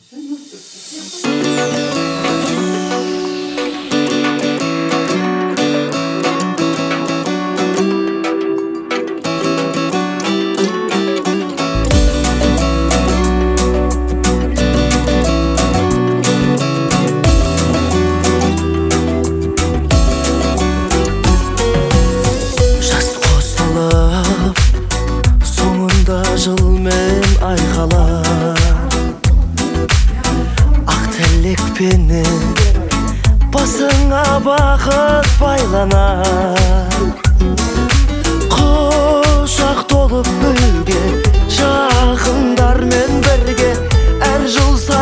Жас қосылып, соңында жылмен айқалар. Ақ тілекпенен басыңа бақыт байланар. Құшақ толып гүлге, жақындармен бірге әр жыл сайын.